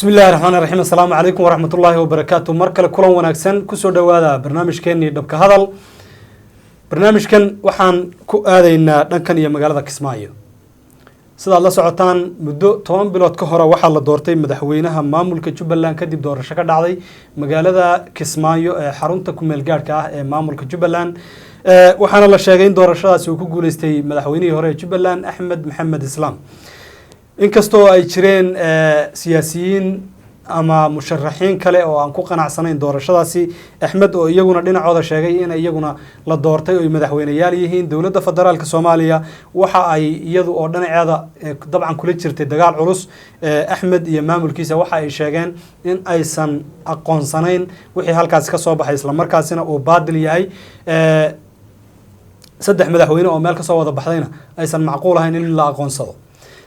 Bismi illahi raxmaan raxiim. Assalaamu calaykum waraxmat ullaahi wabarakaatu. Mar kale kulan wanaagsan, kusoo dhowaada barnaamijkeenii Dhabka Hadal. Barnaamijkan waxaan ku aadaynaa dhankan iyo magaalada Kismaayo. Sidaad la socotaan, muddo 10 bilood ka hore waxaa la doortay madaxweynaha maamulka Jubbaland, kadib doorasho ka dhacday magaalada Kismaayo ee xarunta kumeel gaadhka ah ee maamulka Jubbaland. Waxaana la sheegay in doorashadaasi uu ku guuleystay madaxweynihii hore ee Jubbaland, Axmed Maxamed Islaam, inkastoo ay jireen siyaasiyiin ama musharaxiin kale oo aan ku qanacsanayn doorashadaasi Axmed, oo iyaguna dhinacooda sheegay in iyaguna la doortay oo ay madaxweyneyaal yihiin. Dowladda federaalka Soomaaliya waxa ay iyadu oo dhinaceeda dabcan kula jirtay dagaal culus Axmed iyo maamulkiisa. Waxa ay sheegeen in aysan aqoonsanayn wixii halkaasi ka soo baxay, islamarkaasina uu baadil yahay, saddex madaxweyne oo meel kasoo wada baxdayna aysan macquul ahayn in la aqoonsado.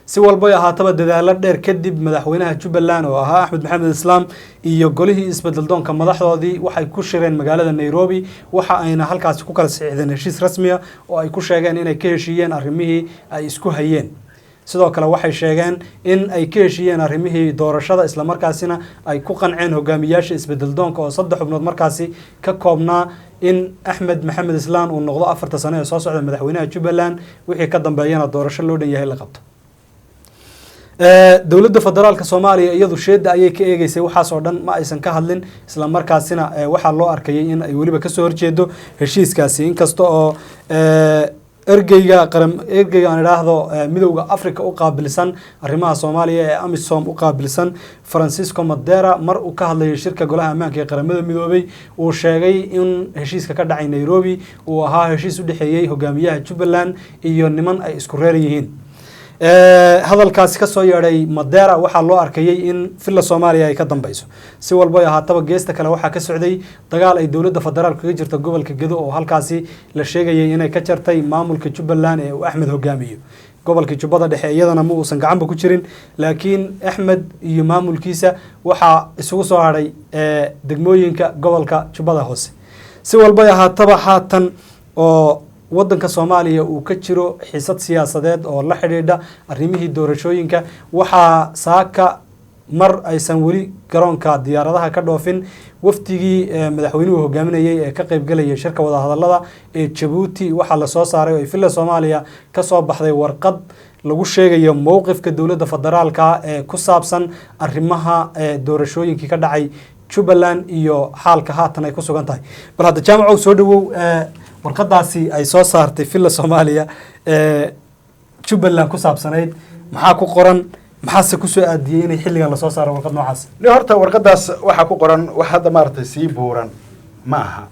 Si walbay ahaataba, dadaalo dheer kadib, madaxweynaha Jubbaland oo ahaa Axmed Maxamed Islaam iyo golihii isbedel doonka madaxdoodii waxay ku shireen magaalada Nairobi. Waxa ayna halkaasi ku kala saxiixdeen heshiis rasmiya oo ay ku sheegeen inay ka heshiiyeen arrimihii ay isku hayeen. Sidoo kale waxay sheegeen in ay ka heshiiyeen arrimihii doorashada, islamarkaasina ay ku qanceen hogaamiyaasha isbedel doonka oo saddex xubnood markaasi ka koobnaa in Axmed Maxamed Islaan uu noqdo 4ta sano ee soo socda madaxweynaha Jubbaland, wixii ka dambeeyana doorasho loo dhan yahay la qabto. Dowladda federaalka Soomaaliya iyadu sheeda ayay ka eegeysay waxaas oo dhan, ma aysan ka hadlin, isla markaasina waxaa loo arkayay in ay weliba kasoo horjeedo heshiiskaasi, inkasta oo ergeyga qaran, ergeyga aan idhaahdo, Midowda Africa u qaabilsan arrimaha Soomaaliya ee AMISOM u qaabilsan, Francisco Madera, mar uu ka hadlayay shirka Golaha Ammaanka ee Qaramada Midoobay, uu sheegay in heshiiska ka dhacay Nairobi uu ahaa heshiis u dhexeeyey hogaamiyaha Jubbaland iyo niman ay isku reer yihiin. Hadalkaasi kasoo yeedhay Madera waxaa loo arkayay in Villa Soomaaliya ay ka dambeyso. Si walbo ay ahaataba, geesta kale waxaa ka socday dagaal ay dowladda federaalka kaga jirta gobolka Gedo, oo halkaasi la sheegayay inay ka jartay maamulka Jubbaland ee uu Axmed hogaamiyo. Gobolka Jubbada Dhexe iyadana ma uusan gacanba ku jirin, laakiin Axmed iyo maamulkiisa waxaa isugu soo hadhay degmooyinka gobolka Jubbada Hoose. Si walbay ahaataba, haatan oo wadanka Soomaaliya uu ka jiro xiisad siyaasadeed oo la xidhiidha arrimihii doorashooyinka, waxaa saaka mar aysan weli garoonka diyaaradaha ka dhoofin wafdigii madaxweynuhu hogaaminayay ee ka qaybgalayay shirka wadahadalada ee Jabuuti, waxaa lasoo saaray oo ay Villa Soomaaliya kasoo baxday warqad lagu sheegayo mowqifka dowladda federaalka ee ku saabsan arrimaha doorashooyinkii ka dhacay Jubbaland iyo xaalka haatan ay ku sugan tahay. Bal hadda, Jaamacow, soo dhawow. Warqadaasi ay soo saartay Villa Soomaaliya ee Jubbaland ku saabsanayd maxaa ku qoran? Maxaase kusoo aadiyey inay xilligan lasoo saaro warqad noocaas? Ni horta warqadaas waxaa ku qoran wax hadda maaragtay sii buuran ma aha.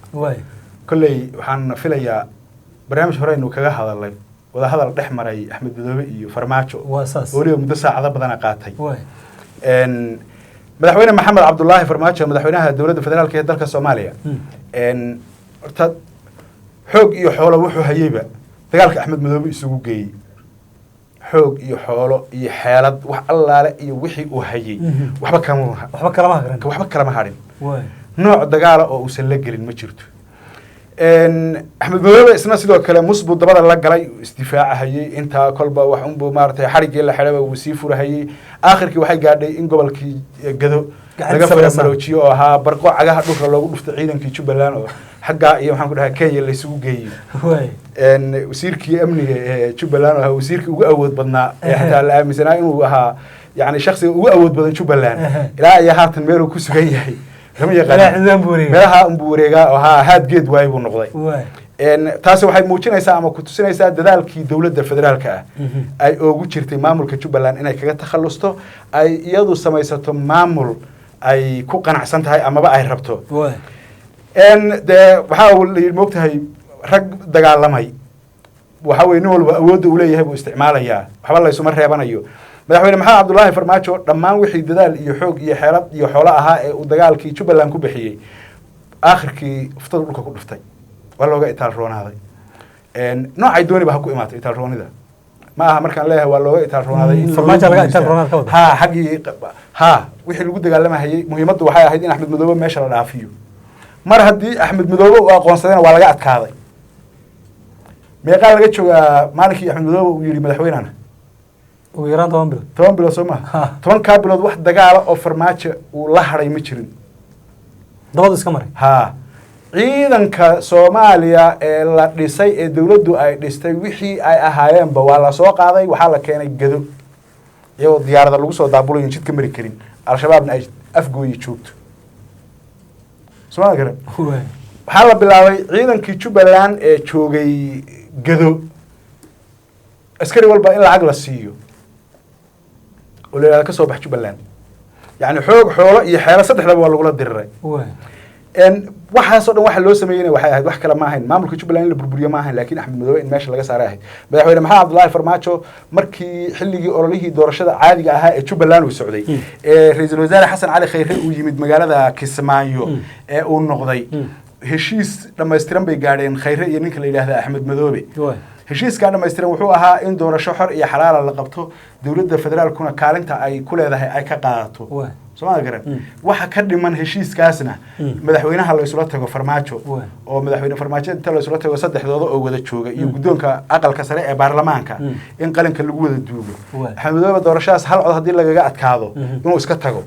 Kolley waxaan filayaa barnaamij horeynu kaga hadalnay wadahadal dhex maray Axmed Madoobe iyo Farmaajo, waa saas, oo weliba muddo saacado badana qaatay. Madaxweyne Maxamed Cabdulaahi Farmaajo, madaxweynaha dowladda federaalka ee dalka Soomaaliya, horta xoog iyo xoolo wuxuu hayeyba dagaalka Axmed Madoobe isugu geeyey. Xoog iyo xoolo iyo xeelad, wax allaale iyo wixii uu hayey, waxba kama waxba kalama hagran. Waxba kalama hadhin. Nooc dagaala oo uusan la gelin ma jirto. Axmed Madoobe isna sidoo kale mus buu dabada la galay, isdifaacahayey intaa kolba wax unbuu maaragtay xariggii la xidhaba wuu sii furahayey. Aakhirkii waxay gaadhay in gobolkii Gado gacantiisa laga laga saaro. Faramaroojiyo oo ahaa barqo cagaha dhulka loogu dhuftay ciidankii Jubbaland oo xaggaa iyo maxaan ku dhahay Kenya laysugu geeyey. Wasiirkii amniga ee Jubbaland oo ahaa wasiirkii ugu awood badnaa ee xataa la aaminsanaa inuu ahaa yani shaksiga ugu awood badan Jubbaland, ilaa iyo haatan meeluu ku sugan yahay lama ilaa yaqaan. Cidaan buu wareegay. Meelaha unbuu wareegaa oo haa haad geed waay buu noqday. Taasi waxay muujinaysaa ama ku tusinaysaa dadaalkii dowladda federaalka ah ay oogu jirtay maamulka Jubbaland inay kaga takhalusto, ay iyadu samaysato maamul ay ku qanacsan tahay amaba ay rabto. Dee waxaa la yidhi, moogtahay, rag dagaalamay waxa weye nin walba awoodda uu leeyahay buu isticmaalayaa, waxba laysuma reebanayo. Madaxweyne Maxamed Cabdulaahi Farmaajo dhammaan wixii dadaal iyo xoog iyo xeelad iyo xoolo ahaa ee uu dagaalkii Jubbaland ku bixiyey, aakhirkii uftada dhulka ku dhuftay, waa looga itaal roonaaday. Noocay dooniba ha ku imaatay itaal roonida. Ma aha markaan leeyahay waa looga itaal roonaaday in Farmaajo looga laga itaal roonaad ka wada. Ha, xaggii ha wixii lagu dagaalamahayey, muhiimaddu waxay ahayd in Axmed Madoobe meesha la dhaafiyo. Mar haddii Axmed Madoobe uu aqoonsadayna, waa laga adkaaday. Meeqaa laga joogaa maalinkii Axmed Madoobe uu yidhi madaxweynena? Ugu yaraan 10 bilood. 10 bilood soo maha? 10-kaa bilood wax dagaala oo Farmaajo uu la hadhay ma jirin. Dabadu iska maray. Ha, ciidanka Soomaaliya ee la dhisay ee dowladdu ay dhistay, wixii ay ahaayeenba waa la soo qaaday, waxaa la keenay Gado, iyagoo diyaarada lagu soo daabulayo, jidka mari karin, Al-Shabaabna ay Afgooyi joogto. Soo garan? Waxaa la bilaabay ciidankii Jubbaland ee joogay Gado, askari walba in lacag la siiyo oo la yidhahdo ka soo bax Jubbaland. Yacni xoog, xoolo iyo xeelo saddexdaba waa lagula diriray. Waxaasoo dhan waxa loo sameeyeyna waxay ahayd wax kale ma ahayn, maamulka Jubbaland in la burburiyo ma ahayn, laakiin Axmed Madoobe in meesha laga saaray ahayd. Madaxweyne Maxamed Cabdullaahi Farmaajo markii xilligii ololihii doorashada caadiga ahaa ee Jubbaland uu socday, ee ra-iisul wasaare Xasan Cali Khayre uu yimid magaalada Kismaayo ee uu noqday, heshiis dhammaystiran bay gaadheen Khayre iyo ninka la yidhaahda Axmed Madoobe. Heshiiskaa dhammaystiran wuxuu ahaa in doorasho xor iyo xalaala la qabto, dowladda federaalkuna kaalinta ay ku leedahay ay ka qaadato. Soo ma garan? Waxa ka dhiman heshiiskaasna madaxweynaha la isula tago Farmaajo, oo madaxweyne Farmaajo inta la isula tago saddexdooda oo wada jooga iyo guddoonka aqalka sare ee baarlamaanka in qalinka lagu wada duugo. Axmed Madoobe doorashadaas hal cod haddii lagaga adkaado inuu iska tago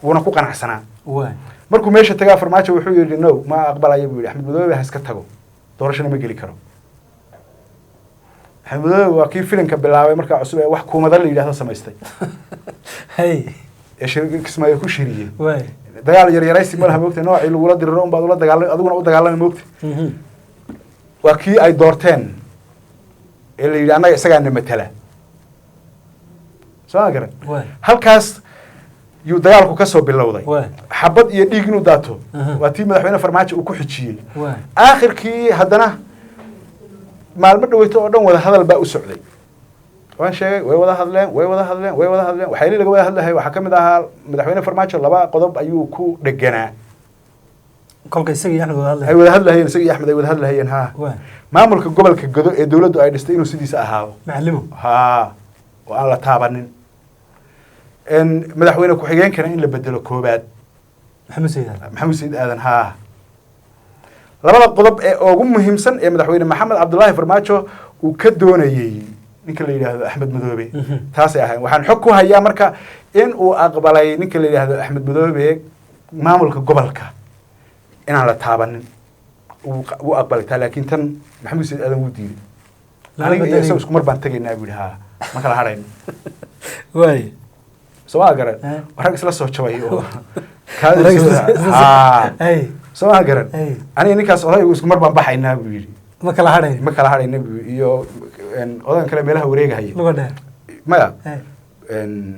wuuna ku qanacsanaa. Markuu meesha tagaa, Farmaajo wuxuu yidhi, "No, ma aqbalaya," buu yidhi. Axmed Madoobe ha iska tago, doorashona ma geli karo. Axmed Madoobe waa kii filimka bilaabay markaa cusub ee wax kuumada la yidhahdo samaystay ee Kismaayo ku shiriyey. Dagaal yaryaraysi ma laha, moogta, noocii lagula diriro unbaad ula dagaalami, adiguna u dagaalami, moogta. Waa kii ay doorteen ee la yidhi annaga isagaana matala. Soo ma garan? Halkaas yuu dagaalku ka soo bilowday, xabad iyo dhiig inuu daato. Waa tii madaxweyne Farmaajo uu ku xijiyey. Aakhirkii haddana maalmo dhaweyto oo dhan wada hadal baa u socday. Waan sheegay, way wada hadleen, way wada hadleen, way wada hadleen. Waxyaalihi laga wada hadlahay waxaa ka mid ahaa, madaxweyne Farmaajo laba qodob ayuu ku dheganaa. Kolka isaga iyo Axmed wada hadlaya. Ay wada hadlahayeen, isaga iyo Axmed ay wada hadlahayeen, ha. Maamulka gobolka Godo ee dowladdu ay dhistay inuu sidiisa ahaado. Macalimo. Ha, oo aan la taabanin. Madaxweyne ku-xigeenkana in la bedelo koobaad. Maxamed Sayid Aadan. Maxamed Sayid Aadan, ha. Labada qodob ee ugu muhiimsan ee madaxweyne Maxamed Cabdullaahi Farmaajo uu ka doonayey ninka la yidhaahdo Axmed Madoobe taasay ahayn. Waxaan xog ku hayaa marka in uu aqbalay ninka la yidhaahdo Axmed Madoobe maamulka gobolka inaan la taabanin. Wuu aqbalay taa, laakiin tan Maxamed Sayid Aadan wuu diiday. Lama Aniga iyo bedelayo. isaga isku mar baan tegaynaa buu yidhi, ha, ma kala hadhayno. Soo ma garan? Rag isla soo jabay oo Rag ha. Soo ma garan? Aniga ninkaas odaygu isku mar baan baxaynaa buu yidhi. Ma kala hadhayn. Ma kala hadhayna buu yidhi. Iyo odagan kale meelaha wareegahaya. Luga dheer. Maya.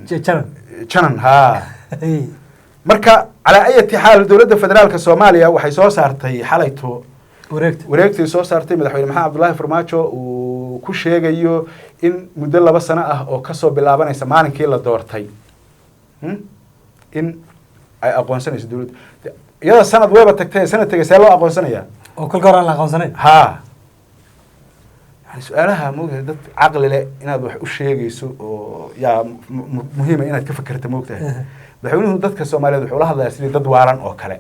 Janan. Janan, ha. Marka calaa ayati xaal, dowladda federaalka Soomaaliya waxay soo saartay xalayto wareegta. Wareegtay soo saartay madaxweyne Maxamed Cabdullaahi Farmaajo uu ku sheegayo in muddo 2 sano ah oo kasoo bilaabanaysa maalinkii la doortay, in ay aqoonsanayso dowladda. Iyada sanad wayba tagtay, sanad tegay, see loo aqoonsanayaa? Oo kolka hore aan la aqoonsanayn. Ha, yani su-aalaha moogtahay, dad caqli leh inaad wax u sheegayso oo yaa muhiima inaad ka fakerta, moogtahay. Madaxweynuhu dadka Soomaaliyeed wuxuu la hadlayaa sidii dad waalan oo kale.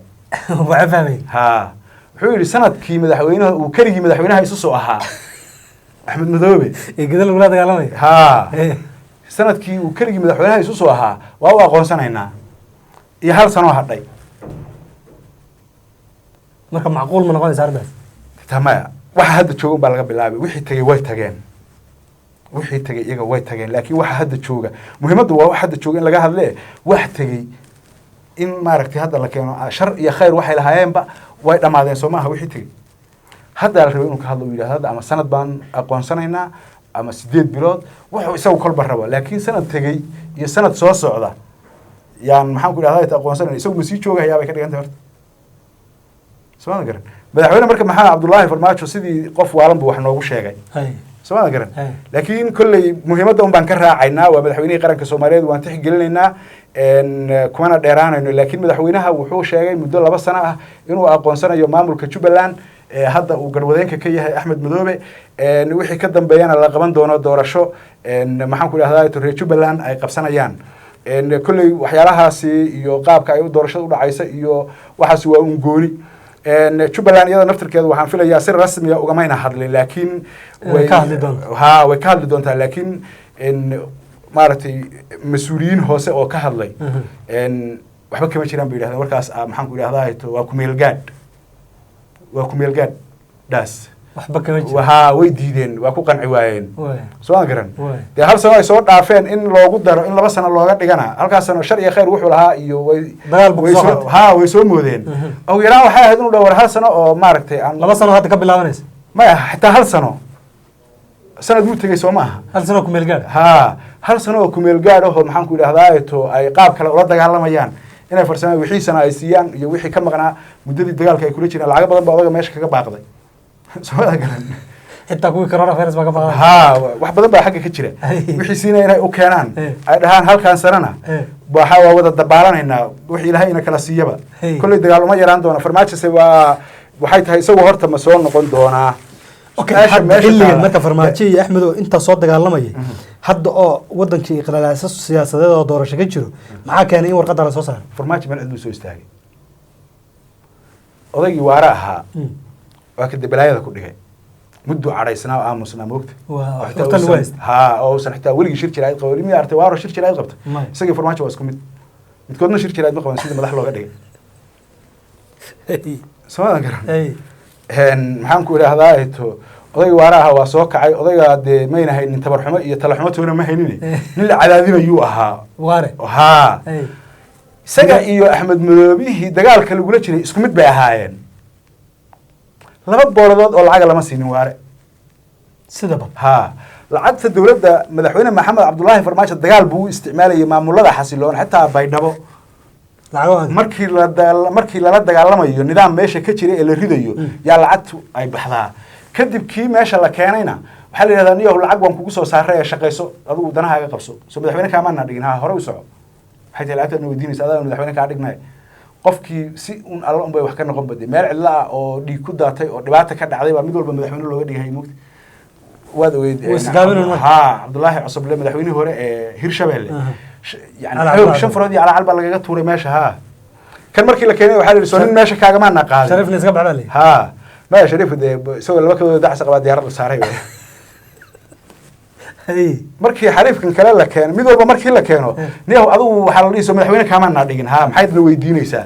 Waxa fahmay. Ha, wuxuu yidhi sanadkii madaxweynaha uu keligii madaxweynaha isu soo ahaa Axmed Madoobe ee gada lagula dagaalamay. Ha, sanadkii uu keligii madaxweynaha isu soo ahaa waa u aqoonsanaynaa iyo hal sanoo hadhay. Marka macquul ma noqonaysa arrintaas? Taa maya, waxa hadda joogan baa laga bilaabay. Wixii tagay way tageen, wixii tagay iyaga way tageen, laakiin waxa hadda jooga muhiimaddu waa wax hadda jooga in laga hadle. Wax tegey in maaragtay hadda la keeno, shar iyo khayr waxay lahaayeenba way dhammaadeen, soo maaha? Wixii tegey hadda la rabay inuu ka hadlo, uu yidhahdo hadda ama sanad baan aqoonsanaynaa ama 8 bilood, wuxuu isagu kolba rabo. Laakiin sanad tegey iyo sanad soo socda yaan maxaan ku idhahdaa aqoonsanayna, isagu ma sii joogahayaa bay ka dhigantay horta. Soo ma garan? Madaxweyne marka Maxamed Cabdullaahi Farmaajo sidii qof waalan buu wax noogu sheegay. Soo ma garan? Laakiin kolley muhiimadda un baan ka raacaynaa, waa madaxweynihii qaranka Soomaaliyeed, waan tixgelinaynaa, kumana dheeraanayno. Laakiin madaxweynaha wuxuu sheegay muddo 2 sano ah inuu aqoonsanayo maamulka Jubbaland ee hadda uu garwadeenka ka yahay Axmed Madoobe, wixii ka dambeeyana la qaban doono doorasho, maxaan ku idhahdaa, reer Jubbaland ay qabsanayaan. Kolley waxyaalahaasi iyo qaabka ay doorashada u dhacaysa iyo waxaasi waa un gooni. Jubbaland iyada naftirkeeda waxaan filayaa si rasmiya ugamayna hadlin, laakiin Way ka hadli doontaa. Ha, way ka hadli doontaa, laakiin Maaragtay, mas-uuliyiin hoose oo ka hadlay waxba kama jiraan bay yidhahdeen warkaas. Maxaan ku idhahdaa, to waa kumeel gaadh, waa kumeel gaadh dhaas. Waxba kama jiro. Haa, way diideen, waa ku qanci waayeen. Soo ma garan? Waay. Dee hal sano ay soo dhaafeen in loogu daro, in 2 sano looga dhigana, halkaas sano shar iyo khayr wuxuu lahaa iyo way Dagaal buu way kusoo qaatay. Haa, way soo moodeen. Ugu yaraan waxay ahayd inuu dhaho, war hal sano oo maaragtay aan 2 sano hadda ka bilaabanaysa. Maya, xitaa hal sano, sanad wuu tegey, soo maaha? Hal sano kumeel gaadh. Haa, hal sano oo kumeel gaadh ahoo, maxaan ku idhahdaa, to ay qaab kale ula dagaalamayaan, inay farsamo wixiisana ay siiyaan iyo wixii ka maqnaa muddadii dagaalka ay kula jireen. Lacago badan baa odaga meesha kaga baaqday, soo ma garan? Xitaa kuwii coronavirus baa ka baqday. Haa, wax badan baa xagga ka jira. Wixii siinaya inay u keenaan, ay dhahaan halkan sanana waxa waa wada dabaalanaynaa, wixii Ilaahay ina kala siiyaba. Kolley dagaal uma yaraan doona Farmaajose. Waa waxay tahay, isagu horta ma soo noqon doonaa? Okay, Meesha- hadda meesha xilligan marka Farmaajo iyo Axmed oo intaa soo dagaalamayay, hadda oo wadankii iqlalaasa siyaasadeed oo doorasho ka jiro, maxaa keenay in warqadda la soo saaro? Farmaajo meel cid buu soo istaagay. Odaygii Waare ahaa waa ka debalaayada ku dhigay, mudduu cadhaysnaa oo aamusnaa, moogta. Waa Oo xitaa horta lagu haysta. Haa, oo uusan xitaa weligii shir jiraayid qaban. Miyaa artay Waaro shir jiraayid qabta? Maya. Isagii Farmaajo waa isku mid, midkoodna shir jiraayid ma qaban sidii madax looga dhigay, soo ma garan? Maxaan ku idhaahdaa, to odayga Waare ahaa waa soo kacay. Odayga dee mayna haynin tabar xumo iyo tala xumo toona ma haynin, nin la cadaadinayuu ahaa. Waare. Haa. Isaga iyo Axmed Madoobihii dagaalka lagula jiray isku mid bay ahaayeen. Laba booladood oo lacaga lama siinin Waare. Sidaba. Haa, lacagta dowladda madaxweyne Maxamed Cabdulaahi Farmaajo dagaal buu u isticmaalayay maamulada xasiloon, xitaa Baydhabo. Lacagaha. Markii lala dagaalamayo nidaam meesha ka jira ee la ridayo, yaa lacagtu ay baxdaa. Kadib kii meesha la keenayna waxaa la yidhahdaa, niyahow, lacag waan kugu soo saaray ee shaqayso, adigu danahaaga qabso, soo madaxweyne kaamaana dhigin? Ha, hore u soco. Waxay tahay lacagtaad na weydiinaysa adaa madaxweyne kaa dhignay. Qofkii si un alla un bay wax ka noqon bade. Meel cidla ah oo dhiig ku daatay oo dhibaata ka dhacday baa mid walba madaxweyne looga dhigay, mugti waad ogeyd. Wuu isgaabinayaan marka. Haa, Cabdullaahi Cosoble, madaxweynihii hore ee Hirshabelle, yani Cali xoog Cabdullaahi. shan farood iyo calaacal baa lagaga tuuray meesha. Haa, kan markii la keenay waxaa la yidhi, soo nin meesha kaagamaana qaadin. Shariifna iska baxdaa leeyahay. Haa, maya, Shariif dee isagoo laba kadood dacsa qabaa diyaarad la saaray wey. Markii xariifkan kale la keeno, mid walba markii la keeno, niyahow, adigu waxaa la dhihi, soo madaxweyne kaamaana dhigin? Haa, maxayd na weydiinaysaa?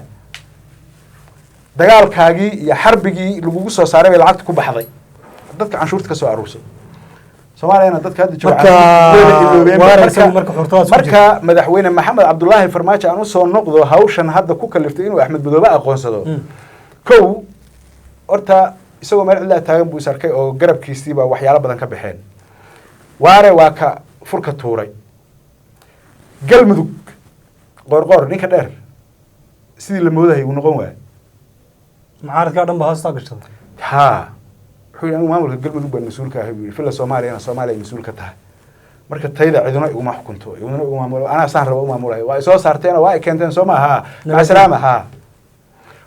Dagaalkaagii iyo xarbigii lagugu soo saaray bay lacagta ku baxday, dadka canshuurta ka soo aruursay. Soomaaliyana dadka hadda jooga Marka, wayba iloobeen. Waare isagu marka xurtadaas ku Marka madaxweyne Maxamed Cabdulaahi Farmaajo aan usoo noqdo, hawshan hadda ku kaliftay inuu Axmed Madoobe aqoonsado. Kow, horta isagoo meel cidlaa taagan buu is arkay oo garabkiisiiba waxyaalo badan ka baxeen. Waare waa ka furka tuuray. Galmudug, Qoorqoor, ninka dheer, sidii la moodayay uu noqon waayay. Mucaaradka o dhan baa hoosta gashaday. Haa, wuxuu yidhi, anigu maamulka Galmudug baan mas-uul ka ahay buu yidhi, Villa Soomaaliyana Soomaaliya ay mas-uul ka tahay. Marka tayda ciduna iguma xukunto, ciduna iguma maamulo, anaa saan raba u maamulayo. Waa ay soo saarteen oo waa ay keenteen, soo maaha? Maca salaama. Haa,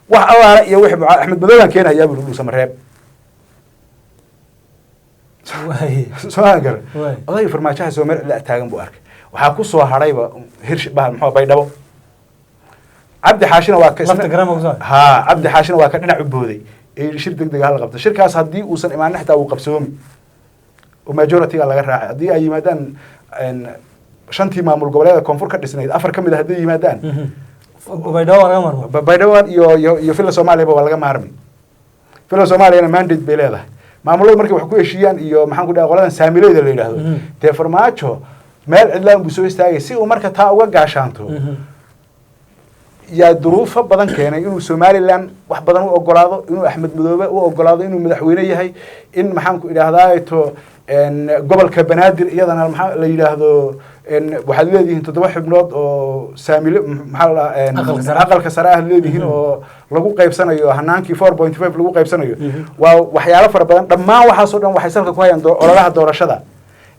wax awaara iyo wixii Axmed Madoobaan keenayaa buu Dhuusamareeb. Soo ma garan? Odayga Farmaajaha soo meel cidla taagan buu arkay. Waxaa ku soo hadhayba Hirsh bah muxuu Baydhabo. Cabdi Xaashina waa ka Lafta garama kusoo hadhay. Haa, Cabdi Xaashina waa ka dhinac u booday ee yidhi, shir deg deg hala qabto. Shirkaas haddii uusan imaanin xitaa wuu qabsoomi oo majority-ga laga raacay. Haddii ay yimaadaan shantii maamul goboleeda koonfur ka dhisnayd, afar ka mid a hadday yimaadaan, Baydhabo waa laga maarmo. Baydhabo iyo Villa Soomaaliyaba waa laga maarmi. Villa Soomaaliyana mandate bay leedahay. Maamuladu markay wax ku heshiiyaan iyo maxaan ku dhahay qoladan saamileyda la yidhaahdo, dee Farmaajo meel cidlaan buu soo istaagay. Si uu marka taa uga gaashaanto, yaa duruufo badan keenay inuu Somaliland wax badan u ogolaado, inuu Axmed Madoobe u ogolaado inuu madaxweyne yahay, in maxaan ku idhaahdaa to gobolka Banaadir iyadana maxaa la yidhaahdo, waxaad leedihiin toddoba xubnood oo saamile, maxaa la dhahaa, Aqalka sare. Aqalka sare ah leedihiin oo lagu qaybsanayo hanaankii 4.5 lagu qaybsanayo. Waa waxyaalo fara badan. Dhammaan waxaasoo dhan waxay salka ku hayaan ololaha doorashada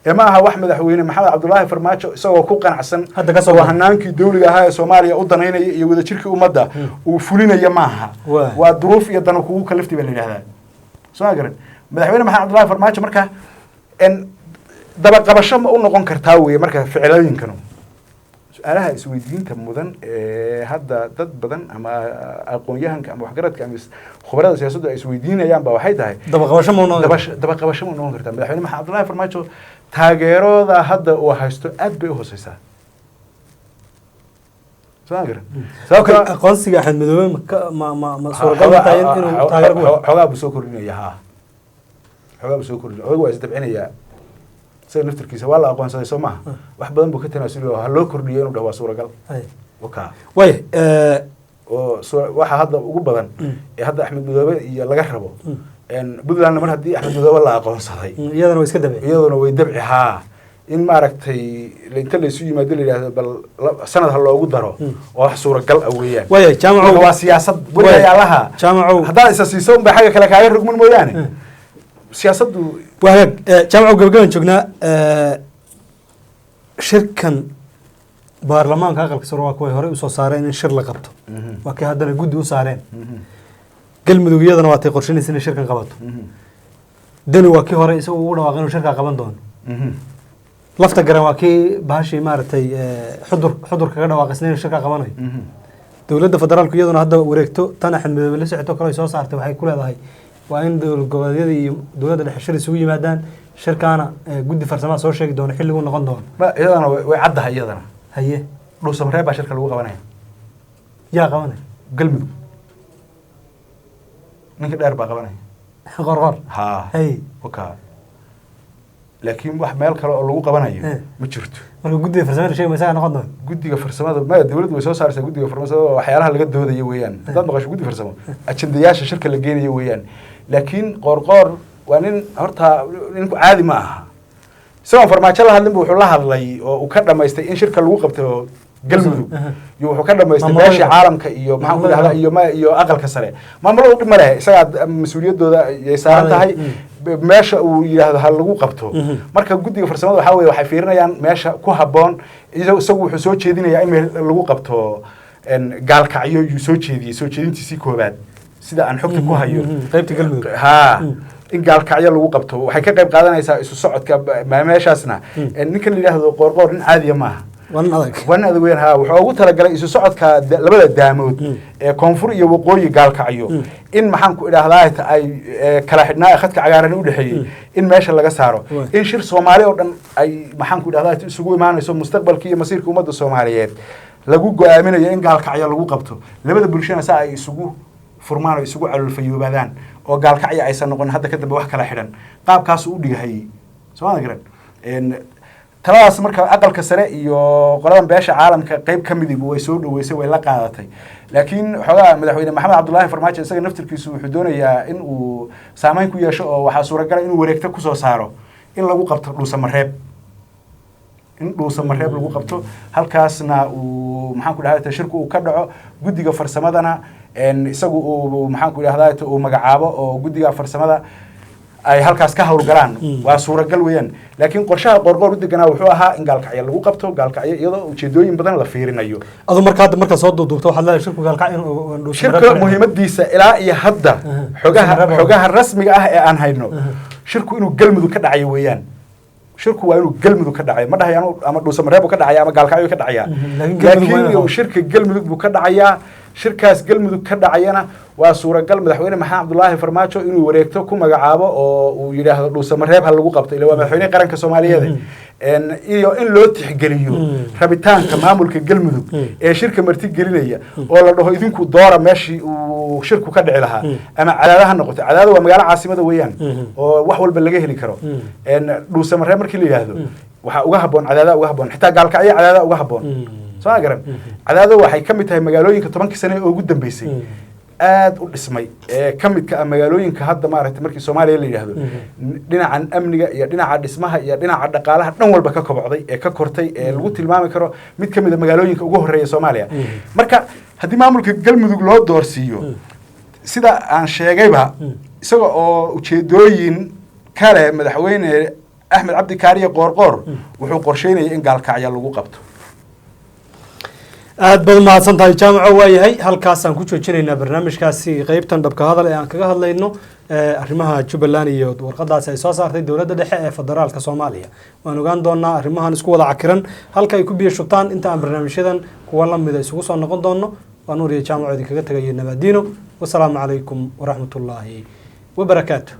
ee ma aha wax madaxweyne Maxamed Cabdulaahi Farmaajo isagoo ku qanacsan Hadda ka soo oo baxay. hanaankii dawliga ahaa ee Soomaaliya u danaynaya iyo wadajirkii ummadda uu fulinaya maaha. Waa duruuf iyo dano kugu kaliftay baa la yidhahdaa, soo ma garan? Madaxweyne Maxamed Cabdulaahi Farmaajo marka dabaqabasho ma u noqon kartaa weye marka ficilooyinkanu? Su-aalaha isweydiinta mudan ee hadda dad badan ama aqoon-yahanka ama waxgaradka ama khubarada siyaasaddu ay isweydiinayaan ba waxay tahay: Dabaqabasho ma noqon? Dabaqabasho ma noqon kartaa? Madaxweyne Maxamed Cabdullaahi Farmaajo taageerooda hadda uu haysto aad bay u hooseysaa, soo ma garan? Okay, aqoonsiga Axmed Madoobe ma suuragal ma tahay inuu taageero ku helo? Xoogaa buu soo kordhinaya, haa, xoogaa buu soo kordhinaya. Xoogaa waa isdabcinayaa isaga naftirkiisa. Waa la aqoonsaday, soo maaha? Wax badan buu ka tanaasulay oo ha loo kordhiyo inuu dhaho waa suuragal. Waka. Waaya. Oo waxa hadda ugu badan ee hadda Axmed Madoobe iyo laga rabo Puntlandna, mar haddii Axmed Madoobe la aqoonsaday, iyadana waa iska dabci. Iyaduna way dabci, haa, in maaragtay inta laysu yimaado la yidhaahdo bal sanad ha loogu daro oo wax suuragal ah weeyaan. Waaya, Jaamacow. Marka waa siyaasad weligayaalaha. Jaamacow. Haddaad isa siiso unbay xagga kale kaaga rogman mooyaane siyaasaddu. Waa hagaag. Jaamacow, gabagaban joognaa. Shirkan baarlamaanka aqalka sare waa kuway horey usoo saareen in shir la qabto, waa kay haddana guddi u saareen. Galmudug iyadana waa tay qorshanaysa inay shirkan qabato. Deni waa kii hore isagu ugu dhawaaqay inuu shirkaa qaban doono. Lafta garan waa kii bahashii maaragtay Xudur kaga dhawaaqay inuu shirkaa qabanayo. Dowladda federaalku iyaduna hadda wareegto tan Axmed Madoobe la socoto kale ay soo saartay, waxay ku leedahay waa in dowlad goboleedyada iyo dowladda dhexe shir isugu yimaadaan, shirkaana guddi farsamaa soo sheegi doono xilliguu noqon doono. Ma iyadana way caddahay iyadana. Haye. Dhuusamareeb baa shirka lagu qabanaya. Yaa qabanaya? Galmudug ninka dheer baa qabanaya. Qorqor? Haa. Hay. Waka, laakiin wax meel kale oo lagu qabanayo ma jirto. Marka guddiga farsamada sheegi ma isagaa noqon doono? Guddiga farsamada maya, dowladdu way soo saaraysaa. Guddiga farsamada waa waxyaalaha laga doodayo weeyaan. Haddaad maqasho guddi farsamo, ajendayaasha shirka la geenayo weeyaan. Laakiin Qoorqoor waa nin horta ninku caadi ma aha. Isagoon Farmaajo la hadlin bu wuxuu la hadlay oo uu ka dhamaystay in shirka lagu qabto Galmudug iyo wuxuu ka dhamaystay Maamulada. Beesha caalamka iyo maxaan ku dhahdaa iyo ma iyo aqalka sare maamuladu dhib ma leh, isagaa mas-uuliyaddooda ay saaran tahay meesha uu yidhaahdo ha lagu qabto. Marka guddiga farsamada waxaa weye waxay fiirinayaan meesha ku habboon. Isagu wuxuu soo jeedinayaa in meel lagu qabto Gaalkacyo yuu soo jeediyey, soo jeedintiisii koobaad sida aan xogta ku hayo. Qaybta Galmudug. Haa, in Gaalkacyo lagu qabto waxay ka qayb qaadanaysaa isu socodka meeshaasna. Ninkan la yidhaahdo Qoorqoor nin caadiya maaha. Waa nin adag. Waa nin adag weyn, haa. Wuxuu ugu talagalay isu socodka labada daamood ee koonfur iyo waqooyi Gaalkacyo in maxaan ku idhaahdaa ay kala xidhnaa ee khadka cagaaran u dhexeeyey in meesha laga saaro, in shir Soomaali oo dhan ay maxaan ku idhahdaa isugu imaanayso, mustaqbalkii iyo masiirka ummadda Soomaaliyeed lagu go-aaminayo in Gaalkacyo lagu qabto, labada bulshana saa ay isugu furmaan oo isugu caloolfayoobaadaan oo Gaalkacyo aysan noqon hadda ka dambe wax kala xidhan. Qaabkaasuu u dhigahayey, soo ma garan? Taladaas marka aqalka sare iyo qoladan beesha caalamka qayb ka midibu way soo dhaweysay, way la qaadatay. Laakiin xoogaa madaxweyne Maxamed Cabdullaahi Farmaajo isaga naftirkiisu wuxuu doonayaa in uu saameyn ku yeesho oo waxaa suuragala inuu wareegto kusoo saaro in lagu qabto Dhuusamareeb, in Dhuusamareeb lagu qabto, halkaasna uu maxaan ku dhahdaa shirku uu ka dhaco, guddiga farsamadana isagu uu maxaan ku dhahdaa uu magacaabo oo guddiga farsamada ay halkaas ka howlgalaan. Waa suuragal weeyaan, laakiin qorshaha Qoorqoor u deganaa wuxuu ahaa in Gaalkacyo lagu qabto, Gaalkacyo iyadoo ujeedooyin badan la fiirinayo. Adu marka hadda markaa soo duuduubto waxaad leedahay shirku Gaalkacyo inuu Shirka muhiimadiisa ilaa iyo hadda xogaha Dhuusamareeb. xogaha rasmiga ah ee aan hayno, shirku inuu Galmudug ka dhacayo weeyaan. Shirku waa inuu Galmudug ka dhacayo. Ma dhahay ama Dhuusamareeb buu ka dhacaya ama Gaalkacyo ka dhacaya. Laakiin Galmudug waa inuu Laakiin shirka Galmudug buu ka dhacayaa. Shirkaas Galmudug ka dhacayana waa suuragal madaxweyne Maxamed Cabdulaahi Farmaajo inuu wareegto ku magacaabo oo uu yidhaahdo Dhuusamareeb ha lagu qabto, ila waa madaxweyne qaranka Soomaaliyeed. Iyo in loo tixgeliyo rabitaanka maamulka Galmudug ee shirka marti gelinaya oo la dhaho idinku doora meeshii uu shirku ka dhici lahaa, ama Cadaada ha noqoto. Cadaada waa magaalo caasimada weeyaan oo wax walba laga heli karo. Dhuusamareeb markii la yidhaahdo waxaa uga habboon Cadaada, uga habboon xitaa Gaalkacyo, Cadaada uga habboon. Soo ma garan? Cadaado waxay ka mid tahay magaalooyinka 10kii sane ee ugu dambeysay aad u dhismay ee ka midka ah magaalooyinka hadda maaragtay markii Soomaaliya la yidhaahdo dhinacan amniga iyo dhinaca dhismaha iyo dhinaca dhaqaalaha dhan walba ka kobocday ee ka kortay ee lagu tilmaami karo mid ka mid a magaalooyinka ugu horreeya Soomaaliya. Marka haddii maamulka Galmudug loo doorsiiyo, sida aan sheegayba, isaga oo ujeedooyin kale, madaxweyne Axmed Cabdi Kaariye Qoorqoor wuxuu qorsheynayay in Gaalkacya lagu qabto. Aad baad umahadsan tahay, Jaamaco. Waa yahay, halkaasaan ku joojinaynaa barnaamijkaasi qeybtan dhabka hadal ee aan kaga hadlayno. Arrimaha Jubbaland iyo warqadaasi ay soo saartay dowladda dhexe ee federaalka Soomaaliya, waan ogaan doonaa arrimahan isku wada cakiran halka ay ku biyo shubtaan. Inta aan barnaamijyadan kuwa lamida isugu soo noqon doono, waa Nuur iyo Jaamaco idinkaga tagayo nabadiino. Wasalaamu calaykum waraxmatullaahi wabarakaatu.